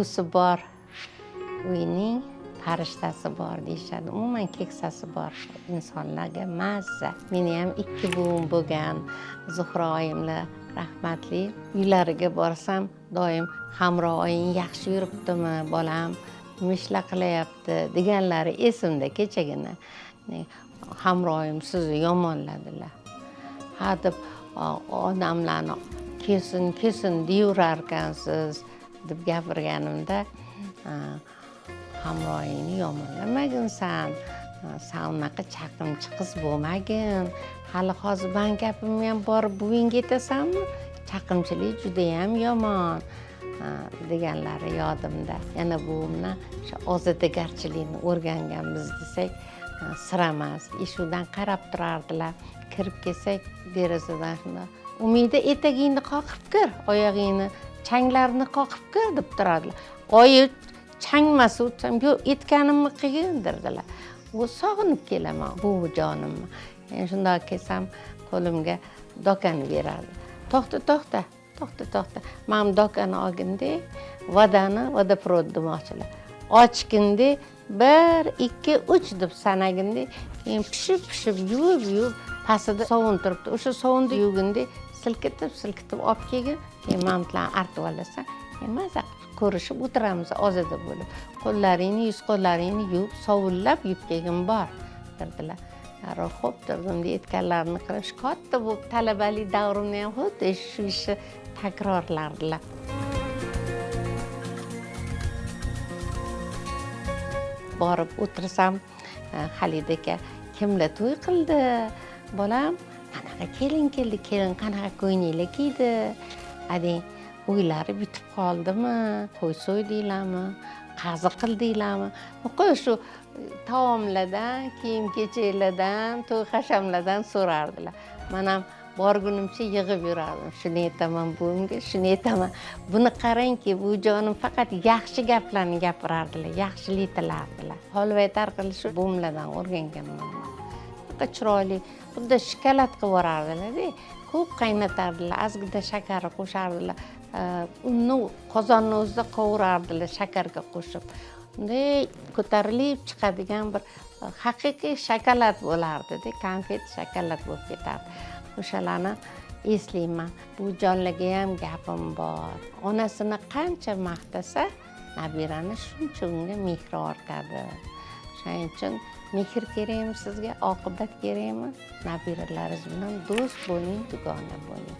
Buvisi bor uyning farishtasi bor deyishadi. Umuman keksasi bor insonlarga mazza. Meni ham ikki buvim bo'lgan, Zuhra oyimlar rahmatli. Uylariga borsam doim Hamro oying yaxshi yuribdimi, bolam nima ishlar qilyapti deganlari esimda kechagina. Hamro oyim sizni yomonladilar. Ha deb odamlarni kesin kesin deyaverarkansiz deb gapirganimda, hamroyingni yomonlamagin san, san unaqa chaqimchi qiz bo'lmagin, hali hozir man gapimni ham borib buvingga aytasanmi, chaqimchilik judayam yomon deganlari yodimda. Yana buvimdan o'sha ozodagarchilikni o'rganganmiz desak sir emas. Eshikdan qarab turardilar, kirib kelsak derazadan shundoq, Umida etagingni qoqib kir, oyog'ingni changlarini qoqib kir deb turardilar. Oyi changmas u, yo'q aytganimni qilgin derdilar. U sog'inib kelaman buvijonimni. Men shundoq kelsam qo'limga dokani berardi. To'xta, to'xta, to'xta, to'xta. Men dokani olganda vodani, vodoprovod demoqchilar. Ochganda 1, 2, 3 deb sanaganda keyin pishib pishib yuvib yuvib pastida sovun turibdi. O'sha sovunni yuvganda silkitib silkitib olib kelgin, keyin mana bilan artib olasan. Keyin maza qilib ko'rishib o'tiramiz ozoda bo'lib. Qo'llaringni, yuz qo'llaringni yuvib, sovunlab yuvib kelgin bor derdilar. Xo'p derdim, aytganlarini qilib, shu katta bo'lib talabalik davrimni ham xuddi shu ishni takrorlardilar. Borib o'tirsam, Xalid aka kimlar to'y qildi? Bolam, qanaqa kelin keldi, kelin qanaqa ko'ylaklar kiydi? Ading, uylari bitib qoldimi? Qo'y so'ydinglarmi? Qazi qildinglarmi? Qo'y shu taomlardan, kiyim-kechaklardan, to'y hashamlardan so'rardilar. Men ham borgunimcha yig'ib yurardim. Shuni aytaman buvimga, shuni aytaman. Buni qarangki, bu jonim faqat yaxshi gaplarni gapirardilar, yaxshilik tilardilar. Holvaytar qilishni buvimlardan o'rganganman. Shunaqa chiroyli, xuddi shokolad qilib yuborardilar-da. Ko'p qaynatardilar, ozgina shakar qo'shardilar. Unni qozonni o'zida qovurardilar shakarga qo'shib. Bunday ko'tarilib chiqadigan bir haqiqiy shokolad bo'lardi-da, konfet shokolad bo'lib ketardi. O'shalarni eslayman. Bu jonlarga ham gapim bor. Onasini qancha maqtasa, nabirani shuncha unga mehri ortadi. Shuning uchun mehr kerakmi sizga, oqibat kerakmi? Nabiralaringiz bilan do'st bo'ling, dugona bo'ling.